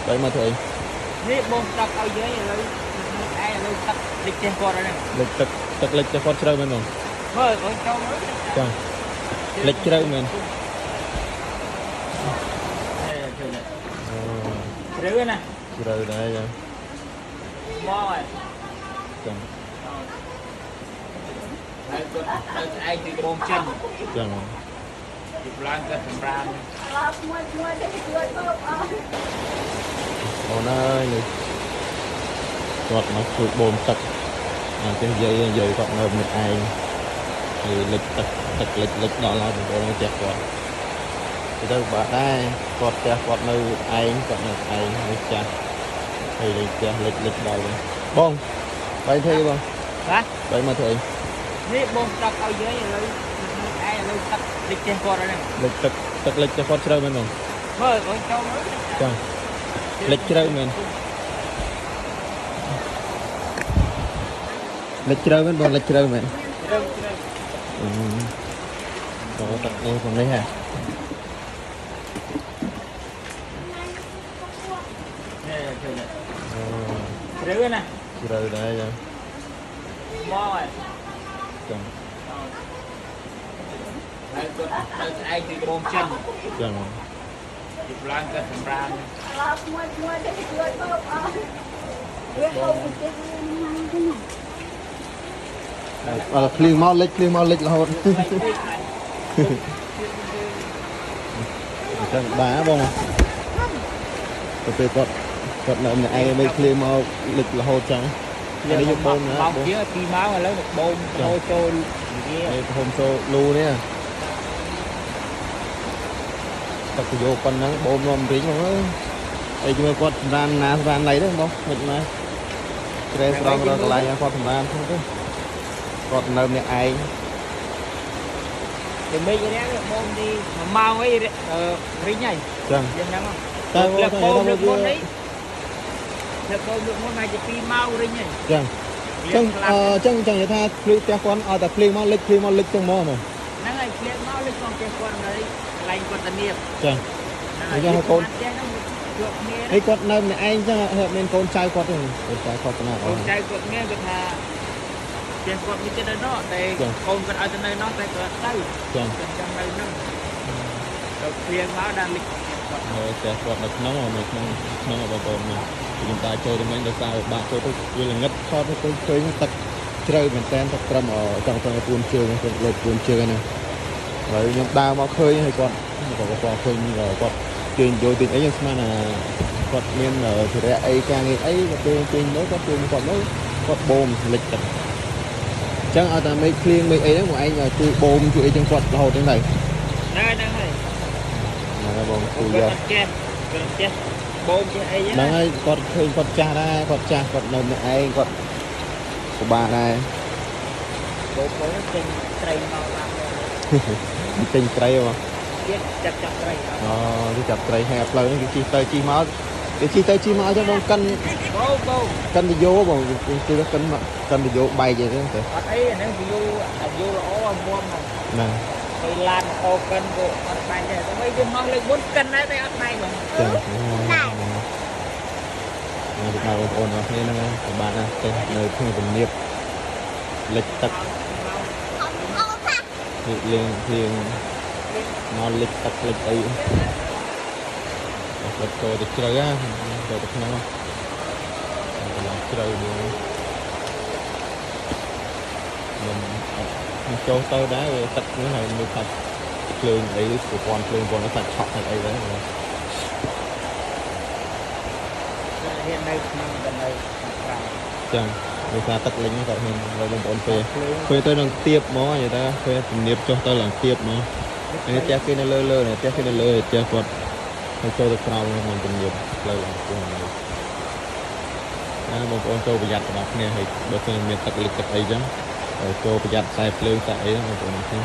បីមកធ្វើអី នេះបងទឹកឲ្យយើងឥឡូវឯងឥឡូវទឹកលិចផ្ទះគាត់ហ្នឹង លិចទឹកទឹកលិចទៅគាត់ជ្រៅមែនបង មើលអូនចូលមើល ចាលិចជ្រៅមែន ជ្រៅណា ជ្រៅដែរចា មកហើយ ចា ហើយគាត់ទៅស្អែកទីបងចិន ចា ទីឡើងគាត់សម្រាន មួយមួយទៅជួយបងអស់ អូនអើយនេះគាត់មកជួយបូមទឹកអាចេះយាយយាយគាត់នៅម្នាក់ឯងហើយលិចទឹកទឹកលិចលិចដល់ហើយបងប្អូនចេះគាត់ទៅបាក់ដែរគាត់ផ្ទះគាត់នៅឯងគាត់នៅឯងនេះចាស់ហើយលិចផ្ទះលិចលិចដល់បងបីធ្វើអីបង បាទ បីមកធ្វើអី នេះបងទឹកឲ្យយើងឥឡូវឯងឥឡូវទឹកលិចផ្ទះគាត់ហ្នឹង លិចទឹកទឹកលិចទៅគាត់ជ្រៅមែនបង មើលអូនចូលមើល ចាលិចជ្រៅមែនលិចជ្រៅមែនបងលិចជ្រៅមែន ជ្រៅជ្រៅ អឺចូលទឹកនេះក្នុងនេះហ่ะ នេះជ្រៅជ្រៅណា ជ្រៅដែរចា មកហើយ ចា ហើយគាត់ទៅស្អែកទីបងចិន ចា ទីឡើងគាត់សម្រាន មួយមួយទៅជួយបងអស់វាហូបទៅផ្ទះហ្នឹង អត់ភ្លៀងមកលិចភ្លៀងមកលិចរហូតអញ្ចឹងបាបងទៅពេលគាត់គាត់នៅម្នាក់ឯងមិនភ្លៀងមកលិចរហូតចឹងនេះយកបូមណា ម៉ោងជាង2ម៉ោងឥឡូវមកបូមចូលចូលនិយាយ នេះហូមចូលលូនេះទឹកយោប៉ុណ្ណឹងបូមនាំរីងបងអើយអីជួយគាត់សម្រានណាសម្រានណៃទេបងមិនមកក្រែស្រង់រកកន្លែងគាត់សម្រានហ្នឹងទៅគាត់នៅម្នាក់ឯង តែមេឃរាំងបូមទី1ម៉ោងអីរីងហើយ ចឹង យ៉ាងហ្នឹង តែ លើកបូមលើកមុននេះលើកបូមលើកមុនមកជា2ម៉ោងរីងហើយ ចឹងចឹងអឺចឹងចឹងនិយាយថាភ្លឺផ្ទះគាត់ឲ្យតែភ្លៀងមកលិចភ្លៀងមកលិចចឹងហ្មង ហ្នឹងហើយភ្លៀងមកលិចក្នុងផ្ទះគាត់នៅកន្លែងគាត់តានៀប ចឹង ហ្នឹងហើយកូនផ្ទះហ្នឹងជួបគ្នា ហើយគាត់នៅម្នាក់ឯងចឹងអត់មានកូនចៅគាត់ទេកូនចៅគាត់ណា កូនចៅគាត់មានគាត់ថាផ្ទះគាត់មានចិត្តនៅនោះតែកូនគាត់ឲ្យទៅនៅនោះតែគាត់ទៅ ចឹង គាត់ចង់នៅហ្នឹងទៅភ្លៀងមកដល់លិចផ្ទះគាត់ ហើយផ្ទះគាត់នៅក្នុងនៅក្នុងក្នុងបងប្អូននេះខ្ញុំដើរចូលទៅមិញដោយសារបាក់ចូលទៅវាល្ងិតថតទៅឃើញទឹកជ្រៅមែនតើទឹកត្រឹមចង់ត្រឹមពួនជើងគាត់លើពួនជើងហ្នឹងហើយខ្ញុំដើរមកឃើញហើយគាត់គាត់ឃើញគាត់ជើងយោទិញអីខ្ញុំស្មានថាគាត់មានធុរៈអីការងារអីគាត់ពេលជើងទៅគាត់ជួយគាត់ទៅគាត់បូមលិចទឹកចឹងឲ្យតែមេឃភ្លៀងមេឃអីហ្នឹងមកឯងជួយបូមជួយអីចឹងគាត់រហូតចឹងដែរ ហ្នឹងហើយហ្នឹងហើយ ហ្នឹងហើយបងជួយ គាត់ យក អត់ចេះគាត់ចេះបូមចេះអី ហ្នឹងហើយគាត់ឃើញគាត់ចាស់ដែរគាត់ចាស់គាត់នៅម្នាក់ឯងគាត់ពិបាកដែរ បូមបូមចេញត្រីមកឡើង ចេញត្រីហ៎បង ទៀតចាប់ចាប់ត្រី អូគេចាប់ត្រីហែផ្លូវហ្នឹងគេជិះទៅជិះមកគេជិះទៅជិះមកអញ្ចឹងបងកិន បូមបូម កិនទៅយោបងគេគឺកិនមកកិនទៅយោបែកអីហ្នឹងទៅ អត់អីអាហ្នឹងវាយូអាយូល្អមុំមក ហ្នឹង ទៅឡានអូកិនក៏អត់បែកដែរតែវិញយើងមកលើកមុនកិនដែរតែអត់បែកបង ចឹងណាទៅដល់បងប្អូនអរគ្នាហ្នឹងពិបាកណាស់ទៅនៅក្នុងទំនាបលិចទឹកលៀងភ្លៀងមកលិចទឹកលិចអីគាត់ចូលទៅជ្រៅណាចូលទៅក្នុងកន្លងជ្រៅមួយខ្ញុំអត់ខ្ញុំចូលទៅដែរវាទឹកនេះហើយមើលថាភ្លើងអីប្រព័ន្ធភ្លើងប្រព័ន្ធសាច់ឆក់សាច់អីដែរ គាត់ហ៊ាននៅក្នុងទៅនៅខាងក្រៅ ចឹងដោយសារទឹកលិញគាត់ហ៊ានលើបងប្អូនពេល ភ្លើង ពេលទៅនឹងទៀបហ្មងនិយាយទៅពេលជំនៀបចុះទៅឡើងទៀបហ្មងនេះផ្ទះគេនៅលើលើនេះផ្ទះគេនៅលើផ្ទះគាត់ហើយចូលទៅក្រោមក្នុងជំនៀបផ្លូវឡើងខ្ពស់ហ្នឹងណាបងប្អូនចូលប្រយ័ត្នទាំងអស់គ្នាហើយបើសិនមានទឹកលិចទឹកអីចឹងចូលប្រយ័ត្នខ្សែភ្លើងខ្សែអីហ្នឹងបងប្អូនអរគ្នា